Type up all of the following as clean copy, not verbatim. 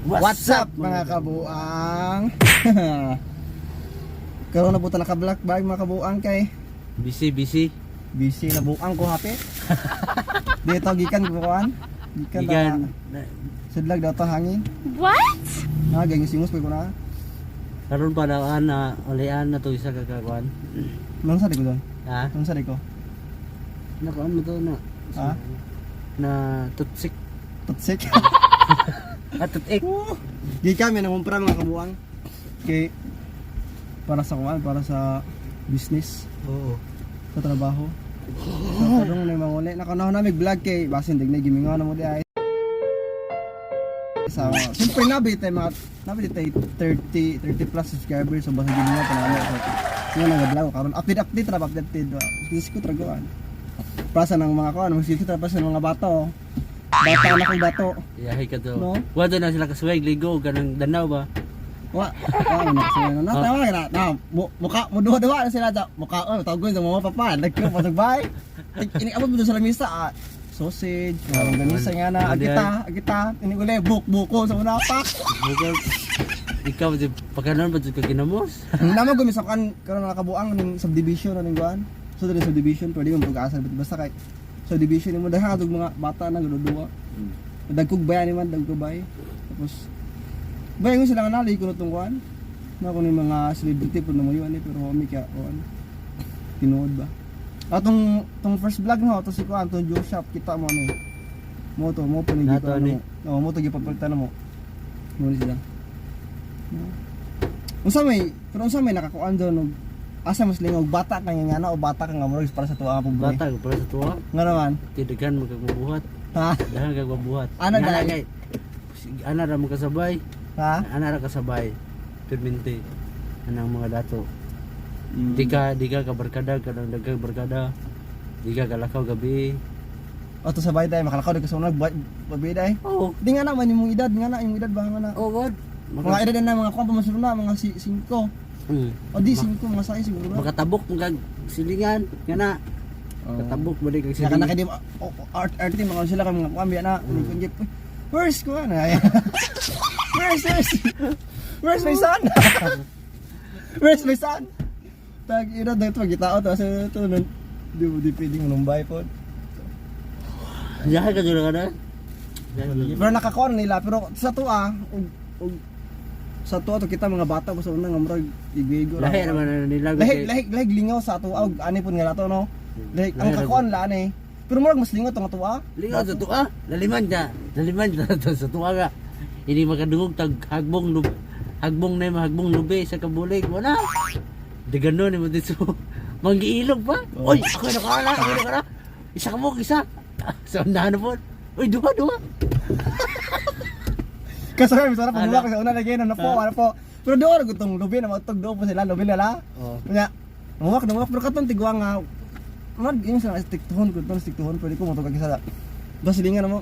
What's up, mga kabuang? Karon na po ta naka-black bag, mga kabuang, kay Busy, busy. Busy na buang ko hapit. Dito gikan ko kuan. Gikan. Gikan. Na sudlag daw to hangin. What? Na ganyan singos pa ko na. Karon pa daw ana, ulian na to isa ka kakuan. Nung sa ko doon. Ha? Nung sa ko. Nakuan mo to na. Ha? Na tutsik. Tutsik. Ah, tutik. Gikan may nangumpra, mga kabuang. Kay para sa kuan, para sa business, Oo. Sa trabaho. So, karong na manguli. Nakanahon na mig vlog kay basin dig na gimingaw na mo di ay. Sa siyempre nabi tayo mga nabi tayo 30 30 plus subscribers, so basta gimingaw pa na ako. So, nga nag-vlog ko karon, update update ra, update update. Diyos ko tragoan. Para sa nang mga kuan, magsigit ra para sa mga bato. Bata na kong bato. Yahay ka to. No? Wado na sila kasuweg, ligo, ganang danaw ba? Wa, wa na sila na. Tawa na. Na, muka mo duha-duha na sila ta. Muka oh, tawgon sa mga papa. Nagko pasag bay. Ini abot mo sa lamisa ah. Sausage, mga ganisa nga na, agita, agita, ini uli, buk buko sa una pak. Bukod. Ikaw, di, pagkanon ba dyan ka ginamos? Namo gumi sa kan karon nakabuang ning subdivision na ning kuan. So dili subdivision pwede mo pag-asa basta kay subdivision nimo daghan og mga bata na duwa. Dagkog bayan ni man, dagkog bay. Tapos bayan ko sila nga nali kuno tong kuan. Na kuno yung mga celebrity po na mo yun eh, pero kami kaya kuan. Tinuod ba? Atong tong first vlog no, to si kuan tong Joe Shop kita mo ano eh. Mo to, mo po ni Nato, ano ni. mo. Oo, mo to gipapalitan na mo. Mo ni sila. No. Unsa may pero unsa may nakakuan doon og asa mas lingaw, bata ka nga na o bata ka nga murag para sa tuwa nga pobre? Bata, para sa tuwa. Nga naman. Tidaghan mo kag mabuhat. Ha? Daghan kag mabuhat. Ana Nga na dahil? Ana ra mo kasabay. Ha? Ana ra kasabay. Permente. Anang mga dato. Di ka kabarkada kanang daghang barkada. Di ka kalakaw gabi. O to sabay dai makalakaw di ka sa unag babi dai. Oo. Di nga naman imong edad nga na imong edad ba nga na. Oh God. Mga edad na mga kuan pa man sila na mga si 5. O di 5, mga 6 siguro na. Makatabok mo kag silingan nga na. Oo. Katabok balik kag Sila ka na silingan. kay di art art mga sila kay mga kuan biya na. Ni kun gip. Where's kuan ay? Where's my son? Where's my son? Tag ina dahil pagitao to sa to nun di di pwedeng manumbay po. Jahay ka jud ka na. Pero nakakuan nila pero sa tuwa ug ug sa tuwa to kita mga bata ko sa una nga murag igo-igo ra. Lahi naman na nila. Lahi lahi lahi lingaw sa tuwa ug ani pud nga lato no. Lahi ang Lahi ra kakuan la ani. Pero murag mas lingaw tong tuwa. Lingaw sa tuwa. Laliman ka. Laliman ka sa tuwa ka. Hindi makadungog tag hagbong lub hagbong na yung hagbong lubi sa kabulig. Wala. Di ganon mo dito. Manggiilog pa. Oo. Oy, ako na kala, ako na kala. Isa ka mo, isa. Sa unahan na po. Uy, duha, duha. Kasi kami sarap Ano? pag sa una lagi na po ano po. Pero doon gutong lubi na matug doon po sila lubi nila. Oh. Kanya namuwak namuwak pero katong tigwa nga man yung sa stiktuhon ko tong stiktuhon pwede ko motog sa basilingan mo.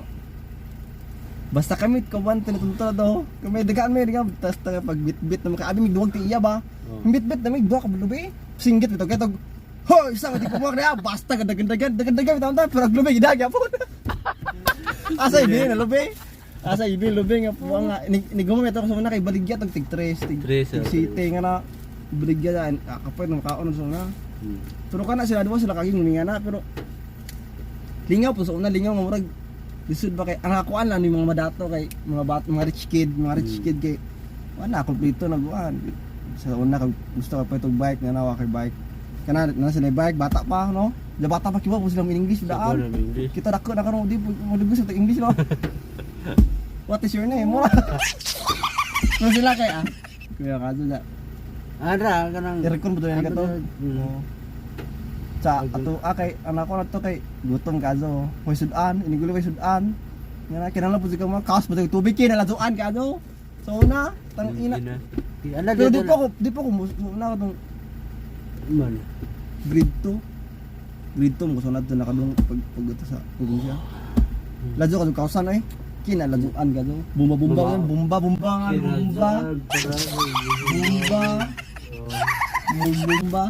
Basta kami kawan tinutunto do. Kami dagaan may dagaan tas taga pag bit-bit na makaabi mig duwag ti iya ba. Oh. Bit-bit na mig duwa ka lubi. Singgit bitaw ketog. Hoy, isa ka di pumuwak na basta ka dagan-dagan dagan-dagan bitaw ta pero lubi gidag yapon. Asa ibi na lubi. Asa ibi lubi nga po nga ni ni gumamit ako sa una kay baligya tag tig tres tig Tres, tig oh, city nga na baligya na kapoy na makaon sa una. Pero kana sila duwa sila kaging nga na pero lingaw po sa una, lingaw nga murag lisod ba kay ang akuan lang ni mga madato kay mga bat mga rich kid kay wala kompleto na buwan sa una kag gusto ka pa itong bike nga nawa kay bike kana na sila bike bata pa no da bata pa kiwa po sila in English daan English. kita dako na karon di mo di gusto English no. What is your name mo? Pero sila kay ah kuya kaso da Ara kanang i-record mo to yan ka to. Mm. Sa ato ah kay anak ko na to kay gutom kaso hoy sudan inigulo kay sudan nga na kinahanglan po ka mga kaos mo tubig kay naladuan kaso so una tang ina. Ana Pero di pa ako una ko tong Man. grade 2 grade 2 mo sunod to nakadung pag pag ito sa probinsya ladyo ka kausan ay kina laduan ka to bumba bumba Bumba. bumba bumba nga bumba bumba bumba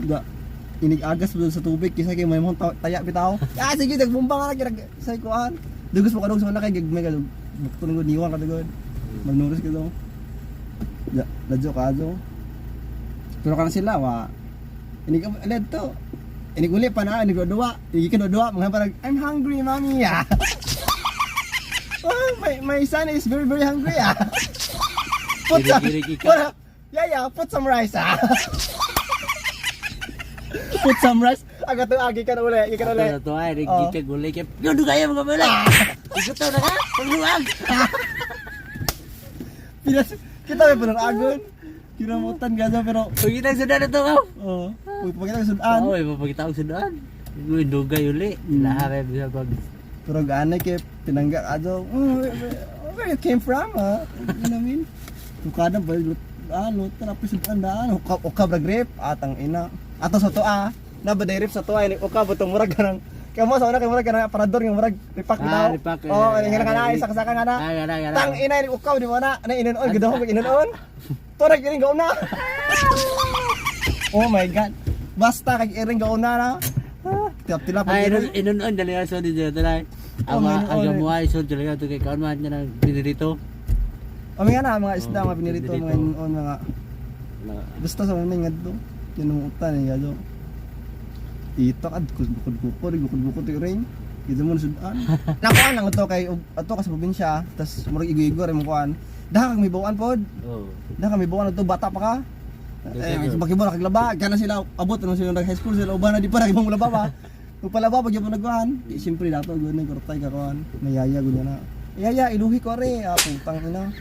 da inigagas mo dun sa tubig kaysa kay may mong taya bitaw ah sige nagbumba nga na kinag sa kuan dugos mo kadog sa una kay gagmay kadog Bukton ko niwang ka gud. Malnourished ka daw. Ya, ladyo ka daw. Pero kana sila wa. Inig aled to. Inig uli pa na, inig duwa. Inig ka duwa, mga parang "I'm hungry, mommy." Ah. Oh, my son is very very hungry ah. Put some, Irig-irig ikaw. put, yeah, put some rice ah. Put some rice. Aga to agi ka na uli, agi ka na uli. Ato na to ay Oh. gikan gulay kay. Gano kaya mga bala. Ikaw na ka. Pagluwag. Pinas, kita may punong agon. Kinamutan ka sa pero Pagkita sa na to ka. oh, uy, pagkita sudan. Oo, oh, mapakita og sudan. Uy, dugay uli. Laha kay bisa pag Pero gaanay kay tinangga ka daw. "Oh, where you came from, ah?" You know what I mean? Tukada ba lut ah lut na sudan daan ukab ukab ra grape atang ina. Ato sa to ah. Na ba rip sa to ah ini ukab butong murag kanang kamo sa una kay murag kanang aparador nga murag ripak Ah, daw. ripak, eh, Oh, ini nga kana ah, isa kasaka nga na. Ah, gana, gana. Tang ina ini ukaw di mo na. Na inunon gid ako inunon. Torag iring gauna. Oh my God. Basta kay iring gauna na. Tilap-tilap Ay, ang inon iring. inon on dali so dito talay. Oh, Ama inon-on, aga eh. mo ay so dali to kay kaon man nga pinirito. O mga na, mga isda, Oh, mga pinirito, mga pinirito. inunon, mga basta sa mga ngadto. Kinumutan eh gado. Ito kad bukod bukod bukod bukod iring. Dito mo sudan. Nakuan lang ito kay ato ka sa probinsya, tas murag igo-igo rin mo kuan. Daha kag may bawaan pod. Oh. Daha kag may bawaan ato bata pa ka. Eh, Yes, sa bakibo nakaglaba, kana sila abot ano sila nag high school sila uban na di pa nagibang laba pa. Kung palaba pag yapon nagkuan, di siyempre dato gud nang kurtay ka kuan. Mayaya gud na. Yaya iluhi ko are, ah, putang ina.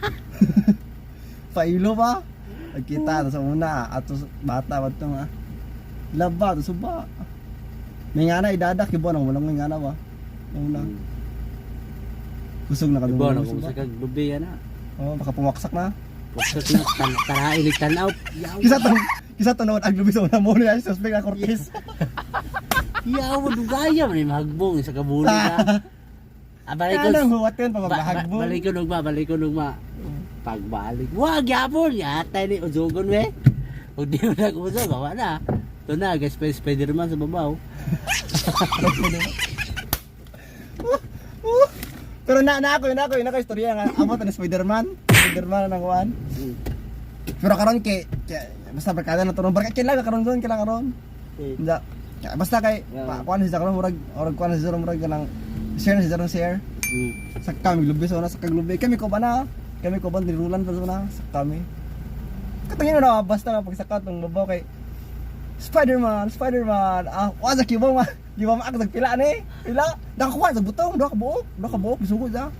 Pailo pa. Nagkita sa una ato bata pa to nga. Laba to suba. May nga na idadak ibo nang walang may nga na ba. Una. Kusog na Ibo kadungog na suba. kung sa kag lubi ana. Oh, baka pumaksak na. Waksak na tan tara ilig tanaw. Yaw. Kisa to noon ang lubi sa una mo na suspect na Cortez. Yaw dugaya man mahagbong sa kabuli ka. Ah, balik ko. Anong huwat yun pa magbahagbong? Balik ko nugma, balik ko nugma. Pagbalik. Wag yapon, yatay ni uzogon we. Ug di mo nag-usog, awa na. Ito na, guys, Spider-Man sa babaw. Pero na ako istorya nga amot na Spider-Man. Spider-Man ang kuan. Pero karon kay basta barkada na to ron. Barkada kila karon doon, kila karon. Hindi. Ya, basta kay pa, kuan siya karon murag murag kuan siya murag kanang share na siya karon share. Sa kami lubi sa una sa kaglubi kami ko ba na? Kami ko ba nirulan pa sa una sa kami. Katungin na basta nga pagsakat ng babaw kay Spider-Man, Spider-Man. Ah, wa sa kibaw ma. Di ba maak pila ni? Pila. Nakakuha sa butong, duha ka buok gisugod ah.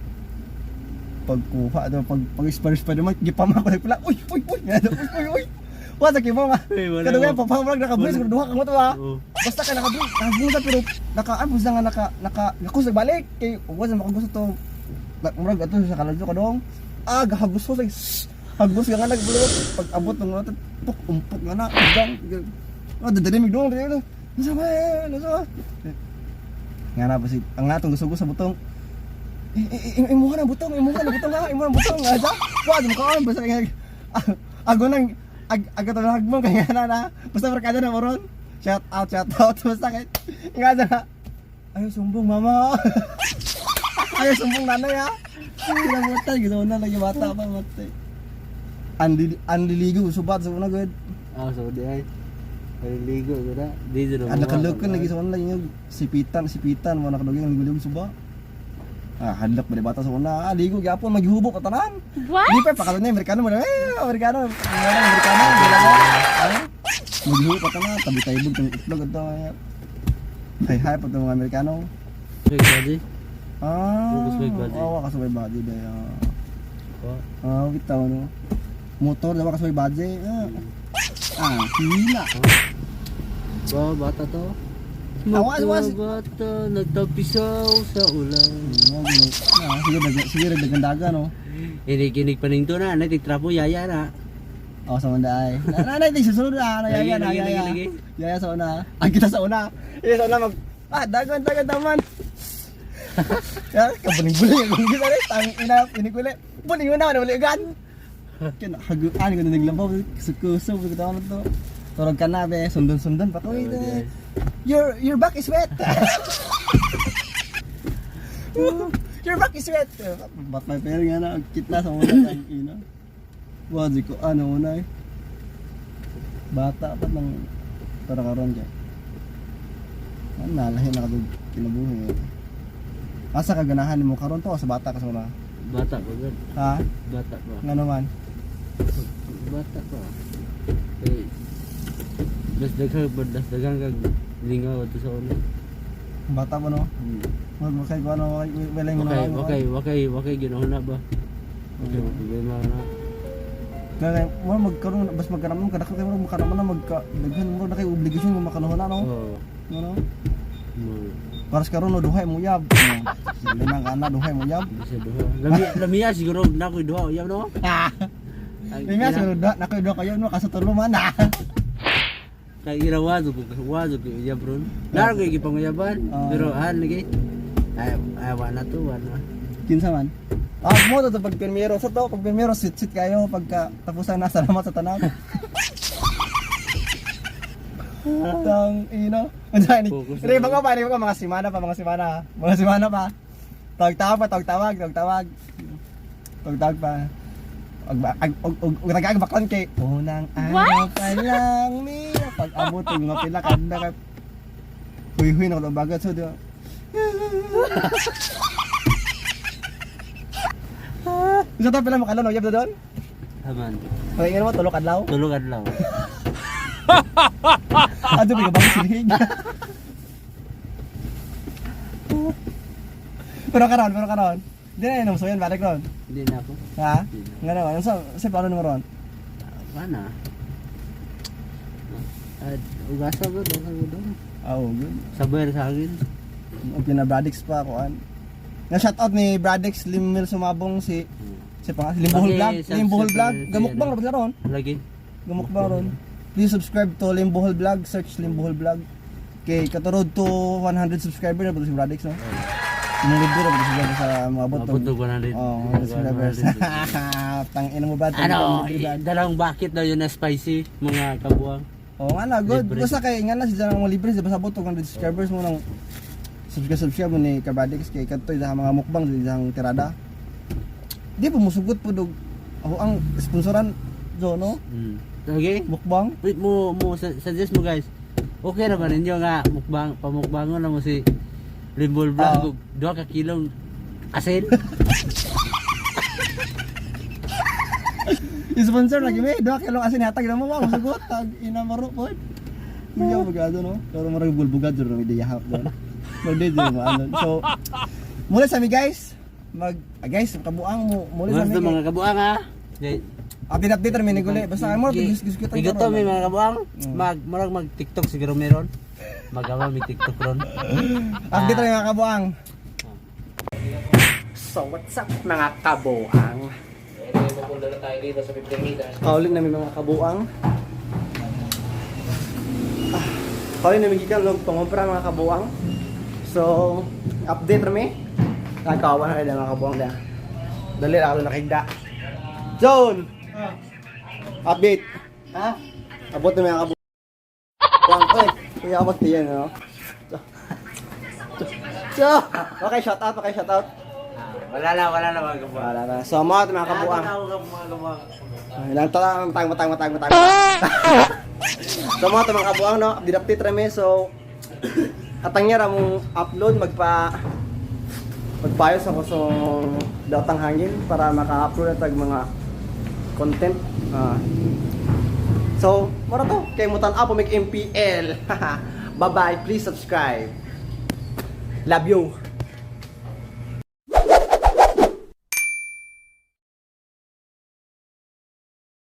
Pagkuha do pag pag Spider-Man gipama ko pila. Uy, uy, uy. Uy, uy, uy. Wa sa kibaw ma. Uy, wala Kadugay mo. pa pa nakabulis Wala. duha ka mo to ah. Oo. Basta ka nakabulis, nakabulis pero naka ah, basta nga naka naka nakus balik kay wa sa makagusto to. Murag ato sa kaladyo kadong. Ah, gahagos ko hagos nga nga nagbulot pag abot ng mga puk umpok nga na gang. Ah, dadali mig dong dali. Nasa ba? Nasa ba? Nga na basi ang atong gusto sa butong. Eh, eh, eh, imuha na butong, imuha na butong ha, imuha na butong. Asa? Wa mo kaon basta nga ago nang ag agato na hagbong kay nga na na. Basta barkada na moron. Shout out basta kay nga na. Ayaw sumbong mama. Ayaw sumbong nanay ha. Kinamutan gitu na lagi bata pa matay. Anliligo subat sa una gud. Ah, so di ay. Maliligo ko na. Dito na. Ang nakalukon lagi sa una lagi sipitan sipitan mo nakadugay ang ligo suba. Ah, hadlok ba di bata sa una? Ah, ligo gyapon maghubok ka tanan. What? Di pa pakaroon na Amerikano mo na. Eh, Amerikano, Amerikano, Amerikano, Amerikano. Ah, maghubok ka tanan, tabi tayo tong itlog adto. Hay hay pa tong mga Amerikano. Swag body. Ah, Kasubay body. Oo, kasubay body dayo. Ah, bitaw no. Motor daw kasubay body. Ah, ah hila. Ba, bata to. Awas, awas. Mga bata, nagtapisaw sa ulan. Ah, sige, sige, dagan daga no. Inig-inig paning to na, natigtrapo, yaya na. Oh, sa una ay. Na na na susunod na, na yaya na Lagi, lagi, yaya. lagi. Yaya sa una. Ang kita sa una. Iya sa una mag ah dagan dagan taman. Ya, kabuling-buling akong kita rin. Tang ina, piniguli. Buling mo na, wala gan. Kaya haguan ko na naglampaw, sukuso, ko na to. Turog ka na be, sundon-sundon pa ko. Oh, yes. Your back is wet. Your back is wet. But my parents nga na, kitla sa una ang ina. Wa di ko ano una eh. Bata pa nang para karon kay. Ano nalahi na kadug kinabuhi. Eh. Asa ka ganahan nimo karon to o sa bata ka sa una? Bata pa gud. Ha? Bata pa. Ngano man? Bata pa. Eh, mas daghang mas daghang kag lingaw ato sa una. Bata pa no? Wag mo kay ano wala mo Okay, okay, ginoon na ba? Okay, problema na. Kaya mo magkaroon bas magkaramon kada kay mo makaramon na magka daghan mo na kay obligasyon nga makanuhon na no. Oo. Ano? Mo Paras karon no duhay mo yab. Limang ka na duhay mo yab. bisa duha. Lami lamiya siguro na ko duha uyab no. Ay, Lima siguro da na kayo duha kayo no kaso tulo man ah. Kay ira wazo ko wazo ko uyab ron. Naro ko gipanguyaban Oo. pero han lagi. Ay ay wala to wala. Kinsa man? Ah, mo to pag pirmero sa to pag pirmero sit sit kayo pagka tapusan na salamat sa tanan. Tang ina. Unsa ni? Focus na Re pa pa mga semana pa mga semana. Mga semana pa. Tawag tawag pa, tawag tawag, tawag tawag. Tawag tawag pa. Og og og og og tagaag baklan kay unang araw pa lang niya pag abot og mga pila kada kay huy-huy na ko bagat so di ba? Isa to pila makalo no yab doon? Haman. Okay, mo tulok adlaw. Tulog adlaw. Adto pa bang silhig. Pero karon. Di na inom so yan balik ron. Hindi na ako. Ha? Nga naman, sa sa plano nimo ron? Wala. At ugasa ko, ugasa ko doon. Ah, oh, good. Sabay sa akin. Okay na Bradix pa kuan. Nga shout out ni Bradix Limil Sumabong si si pa Limbohol Paki- Vlog, Limbohol Vlog. subscribe Gamukbang si ra ba sila ron? Lagi. Gamukbang ron. Please subscribe to Limbohol Vlog, search Limbohol Vlog. Kay katurod to 100 subscriber na ba si Bradix no? Libre ra ba siya sa mga bot. Abot og 100. Oh, 100 subscribers. Tang ina mo ba? Ano, dalawang bucket daw yun na spicy, mga kabuang. Oh, nga na, good. Libre. Basta kay nga na si ang mga libre sa basta bot 100 subscribers mo nang subscribe subscribe mo ni Kabadix kay kadto sa mga mukbang sa isang tirada. Di po musugot po dog ako ang sponsoran jo no Okay? mukbang. Wait, mo suggest mo guys. Okay na ba ninyo nga mukbang pamukbangon na mo si Limbol Vlog Oo. og 2 ka kilong asin. Sponsor lagi may duha kilo kasi nihatag na mo wa musugot tag ina maro po. Hindi ako magado no. Pero marag bulbugad jud no ideya hap doon. Magdi jud mo ano. So mula sa mi guys. Mag ah, guys kabuang mo mula sa Mga mi. mga kabuang ha. Kay- Update update ra mi ni guli. Basta mo gis gis kita. Igutom mi mga kabuang. Mag murag mag TikTok siguro meron. Magawa mi TikTok ron. Update ra mga kabuang. So what's up mga kabuang? Pupunta na tayo dito sa 15 meters. Kaulin namin mga kabuang. Ah, kaulin namin gikan og pangompra mga kabuang. So, update rami. Nakawa na kayo mga kabuang da. Dali ra ako nakigda. John! Update. Ha? Abot na mga kabuang. Oy, kuya abot diyan, no? So, okay, shout out, okay, shout out. Wala na mga kabuang. Wala na. So, mga kabuang. Tawag ka mga kabuang. Ay, lang tang tang tang tang tang. So mga kabuang no, update update rami so atang ra mong upload magpayos ako so datang hangin para maka-upload na tag mga content. Ah. So, mura to kay mo tan-aw po make MPL. Bye-bye, please subscribe. Love you.